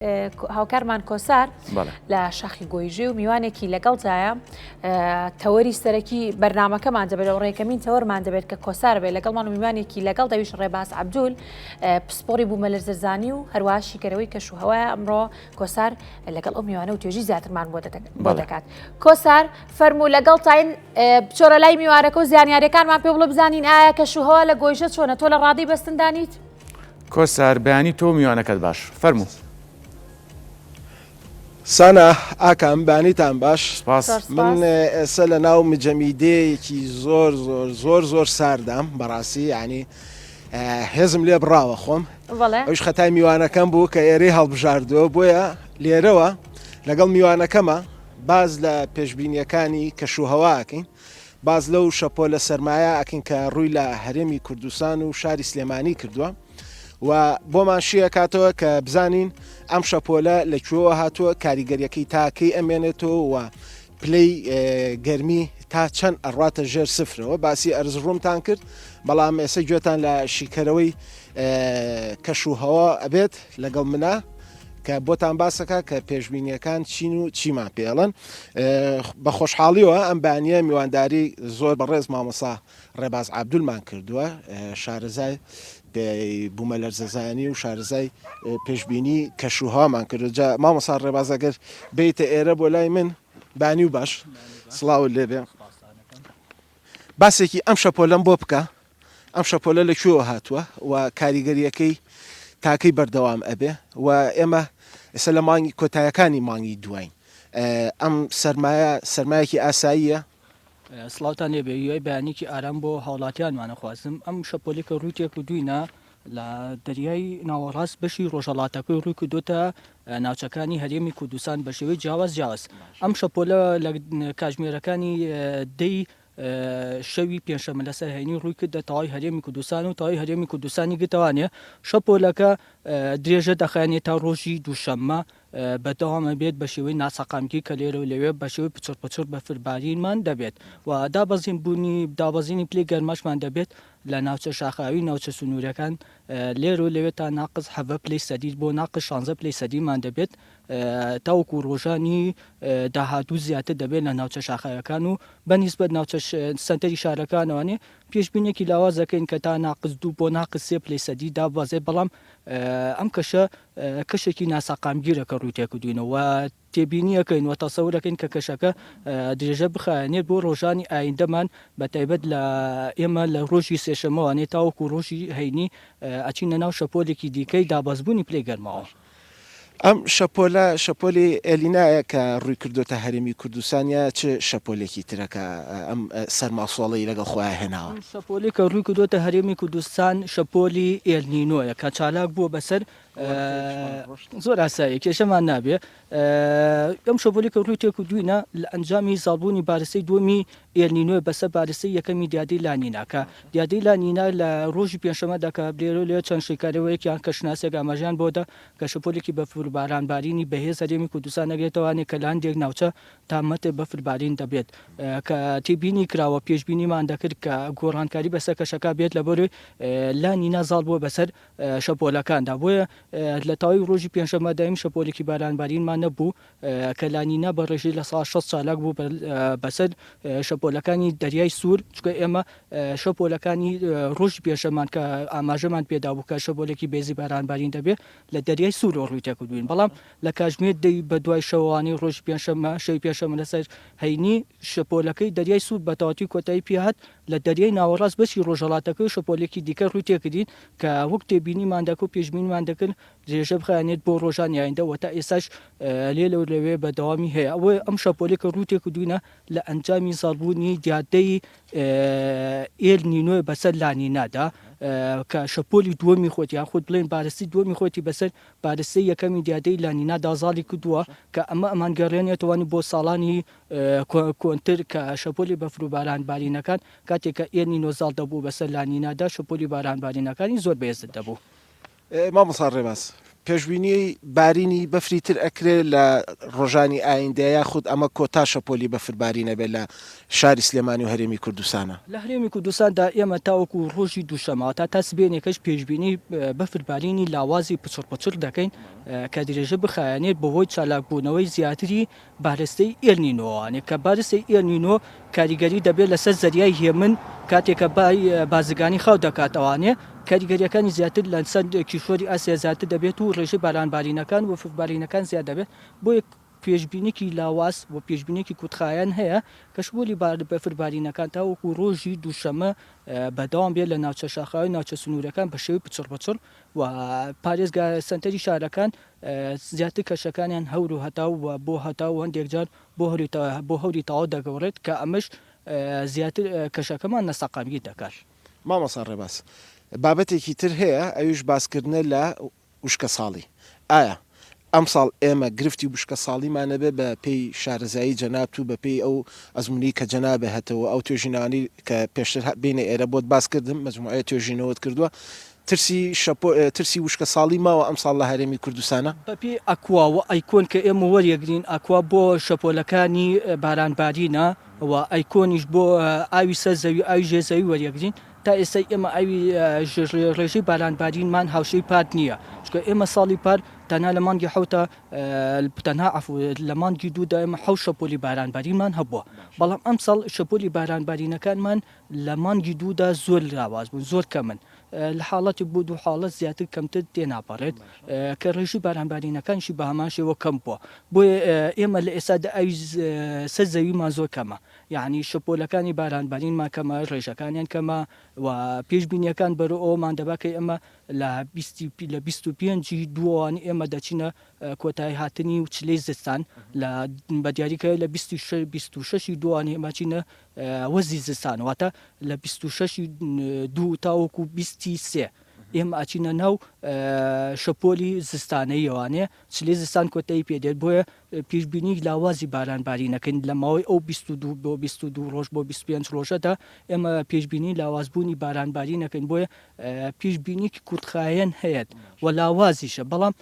هاوکارمان کۆسار لە شاخی گۆیژێ و میوانێکی لەگەڵدایە تەوەری سەرەکی بەرنمەکەمان دەبێت و ڕێکەمین تەوەرمان دەبێت کە کۆسار بێت لەگەڵمان و میوانێکی لەگەڵ دەویش ڕێباز عبدول پسپۆری بوومەلەرزەزانی و هەروە شیکەرەوەی کەش و هەوایە ئەمڕۆ کۆسار لەگەڵ ئەو میوانە و توێژی زیاترمان بۆ دەکات کۆسار فەرموو لەگەڵ تاین بچۆرە لای میوانەکە و زیانیارەکانمان پێ بڵێ بزانین ئایا کەش و هەوا لە گۆیژە چۆنە تۆ لە ڕادەی بەستندانیت؟ کۆسار بەیانی تۆ و میوانەکەت باش فەرموو. سانا ئاکام بەیانیتان باش. سپاس. من ئێسە لە ناو مجەمیدەیەکی زۆر زۆر زۆر زۆر ساردام بەڕاستی یعنی هێزم لێ بڕاوە خۆم ئەوش خەتای میوانەکەم بوو کە ئێرەی هەڵبژاردووە بۆیە لێرەوە لەگەڵ میوانەکەمە باز لە پێشبینیەکانی کەشوهەواکەین باس لەو شەپۆلە سەرمایە ئەکەین کە ڕووی لە هەرێمی کوردستان و شاری سلێمانی کردووە و بۆمان شیەکاتەوە کە بزانین ئەم شەپۆلە لە کوێوە هاتووە کاریگەریەکەی تاکەی ئەمێنێتەوە و پلەی گەرمی تا چەند ئەڕاتە ژێر سفرەوە باسی ئەرزڕومتان کرد بەڵام ئێستا گوێتان لە شیکەرەوەی کەش و هەوا ئەبێت لەگەڵ منە کە بۆتان باسەکە کە پێشبینیەکان چین و چیمان پێڵن بە خۆشحاڵیەوە ئەم بانیە میوانداری زۆر بەڕێز مامۆسا ڕێباز عبدولمان کردووە شارەزای بوومەلەرزەزانی و شارەزای پێشبینی کەشوهوامان کردو جا مامۆسا ڕێباز ئەگەر بیتە ئێرە بۆ لای من بانی و باش سڵاوت لێبێ باسێکی ئەم شەپۆلەم بۆ بکە ئەم شەپۆلە لە کوێوە هاتووە و کاریگەرییەکەی تاکەی بەردەوام ئەبێ و ئێمە ئێستا لە مانگی کۆتایەکانی مانگی دواین ئەم سەرمایە سەرمایەکی ئاساییە؟ سڵاوتان لێبێ هیوای بەیانێکی ئارام بۆ هاوڵاتیانمان ئەخوازم ئەم شەپۆلەی کە ڕووی تێکردووینە لە دەریای ناوەڕاست بەشی ڕۆژهەڵاتەکەی ڕووی کردۆتە ناوچەکانی هەرێمی کوردستان بە شێوەی جیاواز جیاواز ئەم شەپۆلە لە کاتژمێرەکانی دەی شەوی پێنجشەممە لەسەر هەینی ڕووی کردە تەواوی هەرێمی کوردستان و تەواوی هەرێمی کوردستانی گرتەوانێ شەپۆلەکە درێژە دەخایەنێت تا ڕۆژی دووشەممە بەردەوام ئەبێت بە شێوەی ناسەقامگیر کە لێرە و لەوێ بە شێوەی پچڕ پچڕ بەفربارینمان دەبێت و دابەزین بوونی دابەزینی پلەی گەرماشمان دەبێت لە ناوچە شاخاوی ناوچە سنوورەکان لێرە و لەوێ تا ناقس 17 پلەی سەدی بۆ ناقس 16 پلەی سەدیمان دەبێت تاوەکو ڕۆژانی داهاتوو زیاتر دەبێت لە ناوچە شاخاویەکان و بە نیسبەت ناوچە سەنتەری شارەکانەوانێ پێشبینێکی لاواز دەکەین کە تا ناقس دوو بۆ ناقس سێ پلەی سەدی داببەزێت، بەڵام ئەم کەشە کەشێکی ناسەقامگیرە کە ڕووی تێکردووینە و تێبینی ئەکەین و تەسەور ئەکەین کە کەشەکە درێژە بخایەنێت بۆ ڕۆژانی ئایندەمان بە تایبەت لە ئێمە لە ڕۆژی سێشەممەوانێ تاوەکو ڕۆژی هەینی ئەچینە ناو شەپۆلێکی دیکەی دابەزبوونی پلەی گەرماوە. ئەم شەپۆلە شەپۆلی ئێلینایە کە ڕووی کردۆتە هەرێمی کوردستان یا چ شەپۆلێکی ترە کە ئەم سەرماسۆڵەی لەگەڵ خۆیا هێناوە؟ ئەم شەپۆلەی کە ڕووی کردۆتە هەرێمی کوردستان شەپۆلی ئێلنینۆیە کە چالاک بووە بەسەر زۆر ئاساییە کێشەمان نابێ ئەم شەپۆلەی کە ڕووی تێکردووینە لە ئەنجامی زاڵبوونی بارستەی دووەمی ئێلنینۆیە بەسەر بارستەی یەکەمی دیاردەی لانینا کە دیاردەی لانینا لە ڕۆژی پێنجشەممەدا کە لێرە و لەوێ چەند شیکارەوەیەک یان کەشناسێک ئاماژەیان بۆ دا کە شەپۆلێکی بەفر و باران بارینی بەهێز هەرێمی کوردستان ئەگرێتەوانێ کە لە هەندێک ناوچە تا مەتر بەفر بارین دەبێت کە تێبینی کراوە پێشبینیمان دەکرد کە گۆڕانکاری بەسەر کەشەکە بێت لەبەرەوەی لانینا زاڵ بووە بەسەر شەپۆلەکاندا بۆیە لە تەواوی ڕۆژی پێنجشەممە دایم شەپۆلێکی باران بارینمان نەبوو کە لانینا بە ڕێژەی 60% چالاک بوو بەسەر شەپۆلەکانی دەریای سوور چونکە ئێمە شەپۆلەکانی ڕۆژی پێنجشەممان کە ئاماژەمان پێدابوو کە شەپۆلێکی بێزی بارانبارین دەبێت لە دەریای سوورەوە ڕووی تێکردووین بەڵام لە کاتژمێر دەی بە دوای شەوانی ڕۆژی پێنجشەممە شەوی پێنجشەممە لەسەر هەینی شەپۆلەکەی دەریای سوور بە تەواوەتی کۆتایی پێهات لە دەریای ناوەڕاست بەشی ڕۆژهەڵاتەکەی و شەپۆلێکی دیکە ڕووی تێکردین کە وەک تێبینیمان دەکرد و پێشبینیمان دەکرد درێژە بخایەنێت بۆ ڕۆژانی ئایندە و تا ئێستاش لێ لەو لەوێ بەردەوامی هەیە ئەوە ئەم شەپۆلەی کە ڕووی تێکردووینە لە ئەنجامی زاڵبوونی دیاردەی ئێل نینۆ بەسەر لانینادا کە شەپۆلی دووەمی خۆتی یاخود بڵێن بارستی دووەمی خۆتی بەسەر بارستەی یەکەمی دیاردەی لانینادا زاڵی کردووە کە ئەمە ئەمانگەڕێنێتەوە بۆ ساڵانی کۆنتر کە شەپۆلی بەفر و باران بارینەکان کاتێک کە ئێل نینۆ زاڵ دەبوو بەسەر لانینادا شەپۆلی باران بارینەکانی زۆر بەهێزتر دەبوو. مامۆستا ڕێباز. پێشبینیی بارینی بەفری تر ئەکرێ لە ڕۆژانی ئایندە یاخود ئەمە کۆتا شەپۆلی بەفر بارینە بێت لە شاری سلێمانی و هەرێمی کوردستانە؟ لە هەرێمی کوردستاندا ئێمە تاوەکو ڕۆژی دووشەممە واتا تا سبەینێکەش پێشبینی بەفر بارینی لاوازی پچڕ پچڕ دەکەین کە درێژە بخایەنێت بەهۆی چالاکبوونەوەی زیاتری بارستەی ئێل نینۆوانێ کە بارستەی ئێل نینۆ کاریگەری دەبێت لەسەر زەریای هێمن کاتێک کە بای بازرگانی خاو دەکاتەوانێ کاریگەریەکانی زیاتر لەسەر کیشوەری ئاسیا زیاتر دەبێت و ڕێژەی بارانبارینەکان و بەفربارینەکان زیاد دەبێت بۆیە پێشبینیکی لاواز و پێشبینیەکی کورتخایەن هەیە کە شەپۆلی بەفربارینەکان تاوەکو ڕۆژی دووشەممە بەردەوام بێت لە ناوچە شاخاوی و ناوچە سنوورەکان بە شێوەی پچڕپچڕ و پارێزگا سەنتەری شارەکان زیاتر کەشەکانیان هەور و هەتاو و بۆ هەتاو و هەندێک جار بۆ هەوری بۆ هەوری تەواو دەگۆڕێت کە ئەمەش زیاتر کەشەکەمان ناسەقامگیر دەکات. مامۆستا ڕێباز بابەتێکی تر هەیە ئەویش باسکردنە لە وشکەساڵی ئایا ئەمساڵ ئێمە گرفتی وشکەساڵیمان ئەبێ بە پێی شارەزایی جەنابت و بە پێی ئەو ئەزموونەی کە جەنابت هەتە و ئەو توێژینەوانەی کە پێشتر بینە ئێرە بۆت باس کردم مەجموعەیە توێژینەوەت کردووە ترسی شەپۆ ترسی وشکەساڵی ماوە ئەمساڵ لە هەرێمی کوردستانا؟ بە پێی ئەکوا و ئەیکۆن کە ئێمە وەریەگرین ئەکوا بۆ شەپۆلەکانی باران بارینە و ئەیکۆنیش بۆ ئاوی سەر زەوی ئاوی ژێر زەوی وەریەگرین تا ئێستا ئێمە ئاوی ڕێژەی باران بارینمان هاوشێوەی پار نییە چونکە ئێمە ساڵی پار تەنها لە مانگی حەوتا تەنها عەفو لە مانگی دوودا ئێمە حەوت شەپۆلی باران بارینمان هەبووە بەڵام ئەمساڵ شەپۆلی باران بارینەکانمان لە مانگی دوودا زۆر لاواز بوون زۆر کەمن لە حاڵەتی بۆ دوو حاڵەت زیاتر کەمتر تێناپەڕێت کە ڕێژەی بارانبارینەکانیشی بە هەمان شێوە کەم بووە بۆیە ئێمە لە ئێستادا ئاوی سەر زەویمان زۆر کەمە یعنی شەپۆلەکانی بارانبارینمان کەمە ڕێژەکانیان کەمە و پێشبینیەکان بەرەو ئەوەمان دەبا کە ئێمە لە لە 25 دووەوان ئێمە دەچینە کۆتایی هاتنی و چلەی زستان لە بە دیاریکراوی لە 26 دووان ئێمە چینە وەرزی زستان واتە لە 26 ی دوو تاوەکو 20 ی سێ ئێمە ئەچینە ناو شەپۆلی زستانەییەوانێ چلەی زستان کۆتایی پێ دێت بۆیە پێشبینی لاوازی باران بارینەکەین لە ماوەی ئەو 22 بۆ 22 ڕۆژ بۆ 25 ڕۆژەدا ئێمە پێشبینی لاوازبوونی باران بارینەکەین بۆیە پێشبینیکی کورتخایەن هەیە و لاوازیشە بەڵام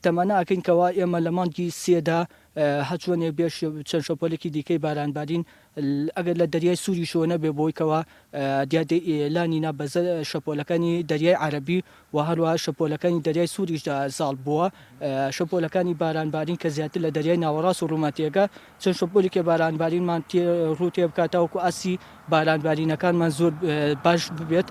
تەمەنا ئەکەین کەوا ئێمە لە مانگی سێدا هەرچۆنێک بێت چەند شەپۆلێکی دیکەی بارانبارین ئەگەر لە دەریای سووریشەوە نەبێ بۆی کەوا دیاردەی لانینا بەسەر شەپۆلەکانی دەریای عەرەبی و هەروەها شەپۆلەکانی دەریای سووریشدا زاڵ بووە شەپۆلەکانی بارانبارین کە زیاتر لە دەریای ناوەڕاست و ڕوومان تێگا چەند شەپۆلێکی بارانبارینمان ڕوو تێبکات تاوەکو ئاستی بارانبارینەکانمان زۆر باش ببێت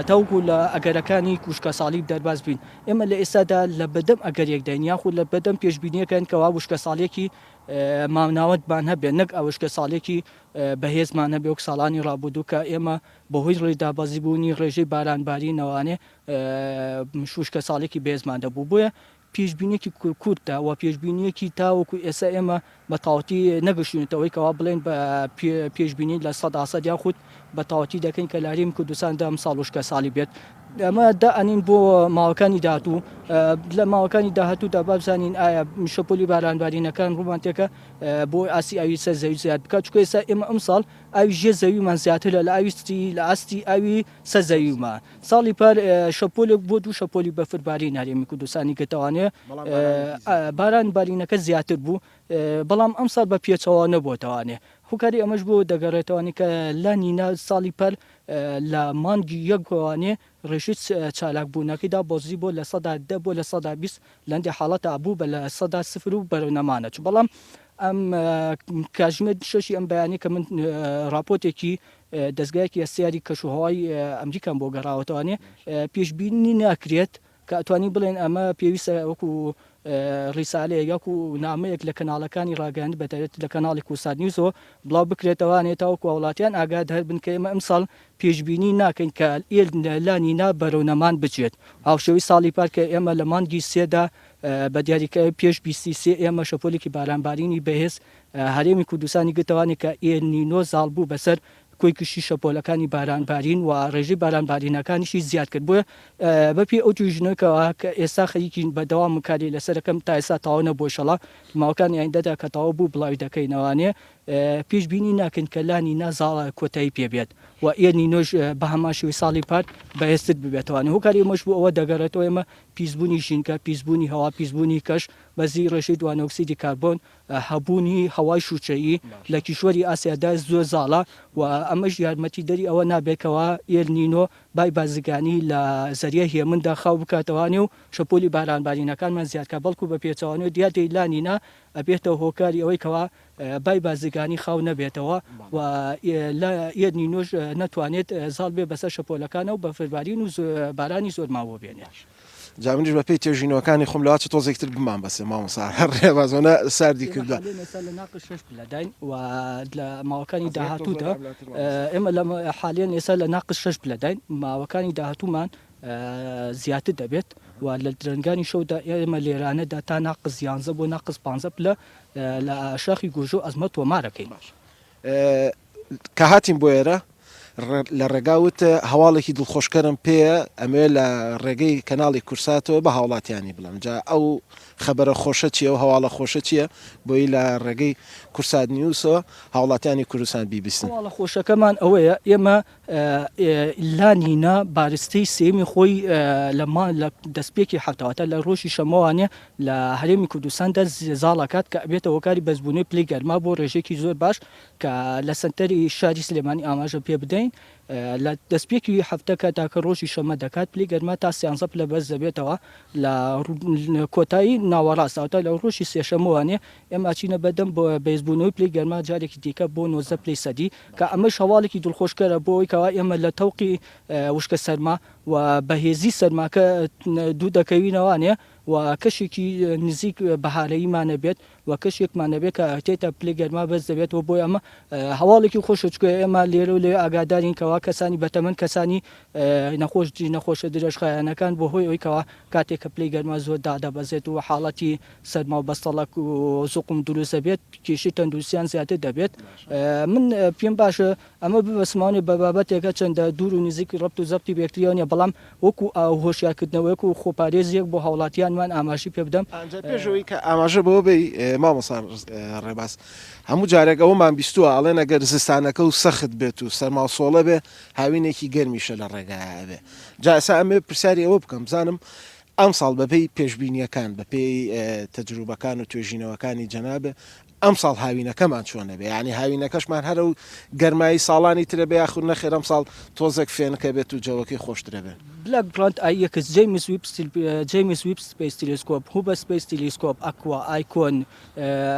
تاوەکو لە ئەگەرەکانی وشکەساڵی دەرباز بین. ئێمە لە ئێستادا لە بەدەم ئەگەرێکداین یاخود لە بەدەم پێشبینییەکەین کەوا وشکەساڵییەکی مامناوەندمان هەبێت نەک وشکەساڵییەکی بەهێزمان هەبێت وەک ساڵانی ڕابردوو کە ئێمە بەهۆی دابەزبوونی ڕێژەی بارانبارینەوانێ وشکەساڵییەکی بەهێزمان دەبوو. بۆیە پێشبینیەکی کورتە و پێشبینیەکی تاوەکو ئێستا ئێمە بە تەواوەتی نەگەشتوینەتە ئەوەی کەوا بڵێین بە پێشبینی 100% یاخود بە تەواوەتی دەکەین کە لە هەرێمی کوردستاندا ئەمساڵ وشکەساڵی بێت. ئەمە دائەنین بۆ ماوەکانی داهاتوو، لە ماوەکانی داهاتوودا با بزانین ئایا شەپۆلی بارانبارینەکان ڕوومان تێکە بۆ ئاستی ئاوی سەر زەوی زیاد بکات، چونکە ئێستا ئێمە ئەمساڵ ئاوی ژێر زەویمان زیاترە لە ئاوی لە ئاستی ئاوی سەر زەویمان. ساڵی پار شەپۆلێک بۆ دوو شەپۆلی بەفر بارین هەرێمی کوردستانی گرتەوانێ باران بارینەکە زیاتر بوو بەڵام ئەمساڵ بە پێچەوانە بۆتەوانێ هۆکاری ئەمەش بۆ دەگەڕێتەوانی کە لانینا ساڵی پار لە مانگی یەک وانێ ڕێژەی چالاک بوونەکەی دابەزی بۆ 10% بۆ 20% لە هەندێک حاڵەتا بوو بە 0% و بەرەو نەمانە چوو بەڵام ئەم کاتژمێر شەشی ئەم بەیانی کە من ڕاپۆرتێکی دەزگایەکی هەستیاری کەشوهەوای ئەمریکام بۆ گەڕاوەتەوانێ پێشبینی ناکرێت کە ئەتوانین بڵێن ئەمە پێویستە وەکو ڕیسالەیەک یاکو نامەیەک لە کەناڵەکانی ڕاگەیاندن بەتایبەت لە کەناڵی کوردسات نیوزەوە بڵاو بکرێتەوانێ تاوەکو هاوڵاتیان ئاگادار بن کە ئێمە ئەمساڵ پێشبینی ناکەین کە لانینا بەرەو نەمان بچێت هاوشێوەی ساڵی پار کە ئێمە لە مانگی سێدا بە دیاریکراوی پێش 23 ئێمە شەپۆلێکی بارانبارینی بەهێز هەرێمی کوردستانی گرتەوانێ کە ئێل نینۆ زاڵ بوو بەسەر کۆی گشتی شەپۆلەکانی باران بارین و ڕێژەی باران بارینەکانیشی زیاد کرد بۆیە بەپێی ئەو توێژینەوەی کەوا کە ئێستا خەریکین بەردەوامم کاری لەسەر ئەکەم تا ئێستا تەواو نەبووە ئیشەڵا ماوەکانی ئایندەدا کە تەواو بوو بڵاوی دەکەینەوانێ پێشبینی ناکەین کە لانینا زاڵ کۆتایی پێ بێت و ئێلنینۆش بە هەمان شێوەی ساڵی پار بەهێزتر ببێتەوانێ هۆکاری ئەمەش بۆ ئەوە دەگەڕێتەوە ئێمە پیسبوونی ژینگە پیسبوونی هەوا پیسبوونی کەش بەرزی ڕێژەی دوانۆکسیدی کاربۆن هەبوونی هەوای شووشەیی لە کیشوەری ئاسیادا زۆر زاڵە و ئەمەش یارمەتیدەری ئەوە نابێت کەوا ئێل نینۆ بای بازرگانی لە زەریای هێمندا خاو بکاتەوانێ و شەپۆلی بارانبارینەکانمان زیاد کات بەڵکو بە پێچەوانەوە دیاردەی لانینا ئەبێتە هۆکاری ئەوەی کەوا بای بازرگانی خاو نەبێتەوە و ئێل نینۆش نەتوانێت زاڵ بێت بەسەر شەپۆلەکانە و بەفربارین و بارانی زۆرمان بۆ بێنێت. جا منیش بە پێی توێژینەوەکانی خۆم لەوە چ تۆزێک تر بمان بەسێ مامۆستا ڕێباز ئەوەنە ساردی ئێمە کردووە. حالیەن ئێستا لە ناقس شەش پلەداین و لە ماوەکانی داهاتوودا ئێمە لە حالیەن ئێستا لە ناقس شەش پلەداین ماوەکانی داهاتوومان زیاتر دەبێت و لە درەنگانی شەودا ئێمە لێرانەدا تا ناقس یانزە بۆ ناقس پانزە پلە لە شاخی گۆژە و ئەزمە تۆمارەکەین. کە هاتین بۆ ئێرە لە ڕێگا وت هەواڵێکی دڵخۆشکەرم پێیە ئەمەوێ لە ڕێگەی کەناڵی کورساتەوە بە هاوڵاتیانی بڵێم جا ئەو خەبەرە خۆشە چیە ئەو هەواڵە خۆشە چیە بۆی لە ڕێگەی کورسات نیوسەوە هاوڵاتیانی کوردستان بیبیستن. هەواڵە خۆشەکەمان ئەوەیە ئێمە لانینا بارستەی سێیەمی خۆی لە لە دەستپێکی هەفتە واتە لە ڕۆژی شەممەوانێ لە هەرێمی کوردستاندا زاڵ ئەکات کە ئەبێتە هۆکاری بەرزبوونەوەی پلەی گەرما بۆ ڕێژەیەکی زۆر باش کە لە سەنتەری شاری سلێمانی ئاماژە پێ بدەین لە دەستپێکی هەفتەکە تاکە ڕۆژی شەممە دەکات پلەی گەرما تا سیانزە پلە بەرز دەبێتەوە لە کۆتایی ناوەڕاست واتە لە ڕۆژی سێشەممەوانێ ئێمە ئەچینە بەردەم بەرزبوونەوەی پلەی گەرما جارێکی دیکە بۆ 19 پلەی سەدی کە ئەمەش هەواڵێکی دڵخۆشکەرە بۆ ئەوەی کەوا ئێمە لە تەوقی وشکە سەرما و بەهێزی سەرماکە دوو دەکەوینەوانێ و کەشێکی نزیک بەهارەییمان نەبێت و کەشێکمان نەبێت کە تێتا پلەی گەرما بەرز دەبێتەوە بۆیە ئەمە هەواڵێکی خۆشە چونکە ئێمە لێرە و لەوێ ئاگادارین کەوا کەسانی بەتەمەن کەسانی نەخۆش نەخۆشە درێژخایەنەکان بەهۆی ئەوەی کەوا کاتێک کە پلەی گەرما زۆر دادەبەزێت و حاڵەتی سەرما و بەستەڵەک و زوقم دروست دەبێت کێشەی تەندروستیان زیاتر دەبێت من پێم باشە ئەمە ببەستمەوە بە بابەتێک هەرچەندە دوور و نزیک ڕەبت و زەبتی بە یەکتریەوە نیە بەڵام وەکو هۆشیارکردنەوەیەک و خۆپارێزیەک بۆ هاوڵاتیانمان ئاماژەی پێ بدەم. ئەنجا پێش ئەوەی کە ئاماژە بەوە بەی مامۆستا ڕێباز هەموو جارێک ئەوەمان بیستووە ئەڵێن ئەگەر زستانەکە و سەخت بێت و سەرماوسۆڵە بێ هاوینێکی گەرمیشە لە ڕێگایا ئەبێ جا ئێستا ئەمەوێ پرسیاری ئەوە بکەم بزانم ئەمساڵ بەپێی پێشبینیەکان بەپێی تەجروبەکان و توێژینەوەکانی جەنابێ ئەمساڵ هاوینەکەمان چۆن ئەبێ یانی هاوینەکەشمان هەر ئەو گەرمایی ساڵانی ترە بێ یاخود نەخێر ئەمساڵ تۆزێک فێنکە بێت و جەوەکەی خۆشترە بێ؟ بلاک بڕاند ئای ئێکس، جەیمس ویب جەیمس ویب سپەیس تیلیسکۆپ، هوبە سپەیس تیلیسکۆپ، ئەکوا، ئایکۆن،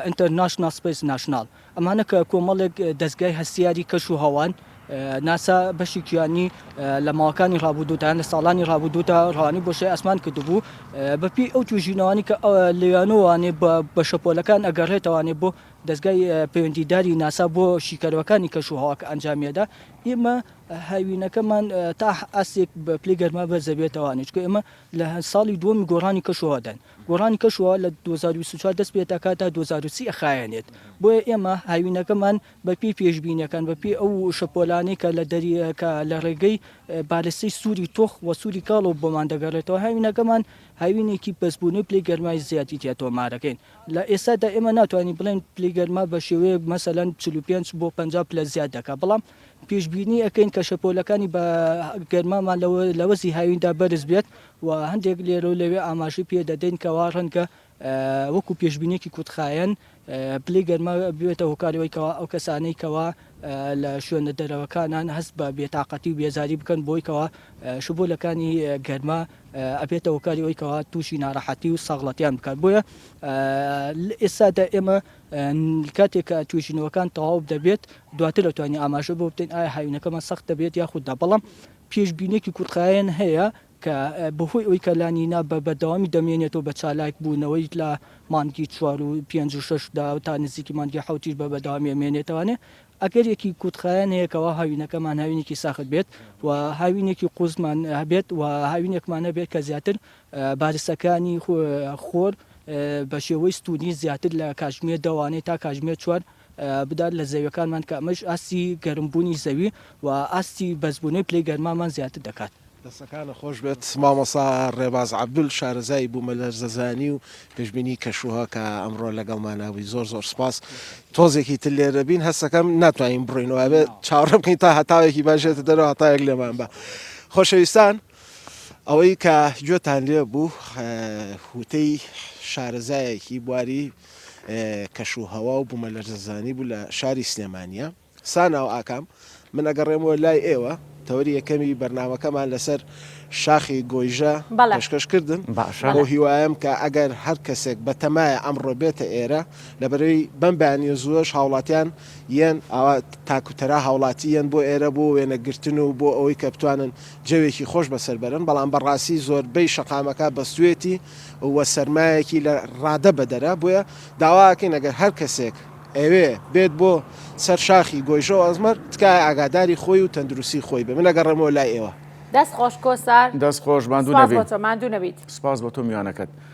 ئینتەرناشناڵ سپەیس ناشناڵ. ئەمانە کە کۆمەڵێک دەزگای هەستیاری کەش و هەوان، ناسا بەشێکیانی لە ماوەکانی ڕابردوودا یان لە ساڵانی ڕابردوودا ڕەوانەی بۆشای ئاسمان کردبوو. بەپێی ئەو توێژینەوانەی کە لەویانەوانێ بە شەپۆلەکان ئەگەڕێتەوانێ بۆ دەزگای پەیوەندیداری ناسا بۆ شیکەرەوەکانی کەش و هەوا کە ئەنجامیدا، ئێمە هاوینەکەمان تا ئاستێک بە پلەی گەرما بەرز دەبێتەوانێ، چونکە ئێمە لە ساڵی دووەمی گۆڕانی کەشوهەواداین. گۆڕانی کەشوهەوا لە 2024 دەست پێدەکات تا 2030 ئەخایەنێت، بۆیە ئێمە هاوینەکەمان بە پێی پێشبینیەکان، بە پێی ئەو شەپۆلانەی کە لە دەری کە لە ڕێگەی بارستەی سووری تۆخ و سووری کاڵەوە بۆمان دەگەڕێتەوە، هاوینەکەمان هاوینێکی بەرزبوونەوەی پلەی گەرمای زیادی تیا تۆمارەکەین. لە ئێستادا ئێمە ناتوانین بڵێین پلەی گەرما بە شێوەیەک مەسەلەن 45 بۆ 50 پلە زیاد دەکات، بەڵام پێشبینی ئەکەین کە شەپۆلەکانی بە گەرمامان لە وەرزی هاویندا بەرز بێت و هەندێک لێرە و لەوێ ئاماژەی پێ دەدەین کەوا ڕەنگە وەکو پێشبینیەکی کورتخایەن پلەی گەرما ببێتە هۆکاری ئەوەی کەوا ئەو کەسانەی کەوا لە شوێنە دەرەوەکانان هەست بە بێتاقەتی و بێزاری بکەن بۆی کەوا شەپۆلەکانی گەرما ئەبێتە هۆکاری ئەوەی کەوا تووشی ناڕەحەتی و سەغڵەتیان بکات بۆیە ئێستادا ئێمە کاتێک کە توێژینەوەکان تەواو دەبێت دواتر دەتوانین ئاماژە بۆ بدەین ئایا هاوینەکەمان سەخت دەبێت یاخود نا بەڵام پێشبینیەکی کورتخایەن هەیە کە بەهۆی ئەوەی کە لانینا بە بەردەوامی دەمێنێتەوە بە چالاک بوونەوەی لە مانگی چوار و پێنج و شەش دا تا نزیکی مانگی حەوتیش بە بەردەوامی ئەمێنێتەوانێ ئەگەرێکی کورتخایەن هەیە کەوا هاوینەکەمان هاوینێکی سەخت بێت و هاوینێکی قورسمان هەبێت و هاوینێکمان هەبێت کە زیاتر بارستەکانی خۆر بە شێوەی ستوونی زیاتر لە کاتژمێر دەوانێ تا کاتژمێر چوار. بدات لە زەویەکانمان کە ئەمەش ئاستی گەرمبوونی زەوی و ئاستی بەرزبوونەوەی پلەی گەرمامان زیاتر دەکات. دەستەکانت خۆش بێت مامۆستا ڕێباز عەبدول شارەزای بوومەلەرزەزانی و پێشبینی کەشوهەوا کە ئەمڕۆ لەگەڵمانا بووی زۆر زۆر سپاس تۆزێکی تر لێرە بین هەستەکەم ناتوانین بڕۆینەوە ئەبێ چاوەڕێ بکەین تا هەتاوێکی باش ێتە دەرەوە هەتاوێک لێمان بە خۆشەویستان ئەوەی کە گوێتان لێ بوو وتەی شارەزایەکی بواری کەش و هەوا و بوومەلەرزەزانی بوو لە شاری سلێمانیە سانا و ئاکام، من ئەگەڕێمەوە لای ئێوە، تەوەری یەکەمی بەرنامەکەمان لەسەر شاخی گۆیژە بەڵێ. پێشکەش کردن، باشە. بەو هیوایەم کە ئەگەر هەر کەسێک بەتەمایە ئەمڕۆ بێتە ئێرە، لەبەرئەوەی بەم بەیانییە زووەش هاوڵاتیان یەن، ئاوا تاک و تەرا هاوڵاتی یەن بۆ ئێرە بۆ وێنەگرتن و بۆ ئەوەی کە بتوانن جەوێکی خۆش بەسەر بەرن، بەڵام بەڕاستی زۆربەی شەقامەکە بەستوویەتی و سەرمایەکی لە ڕادە بەدەرە، بۆیە داوا ئەکەین ئەگەر هەر کەسێک. ئەوێ بێت بۆ سەر شاخی گۆیژە و ئەزمەر تکایە ئاگاداری خۆی و تەندروستی خۆی بێ من ئەگەڕێمەوە لای ئێوە. دەست خۆش کۆسار. دەست خۆش ماندوو سپاس نەبی. بۆ تۆ ماندوو نەبیت. سپاس بۆ تۆ میوانەکەت.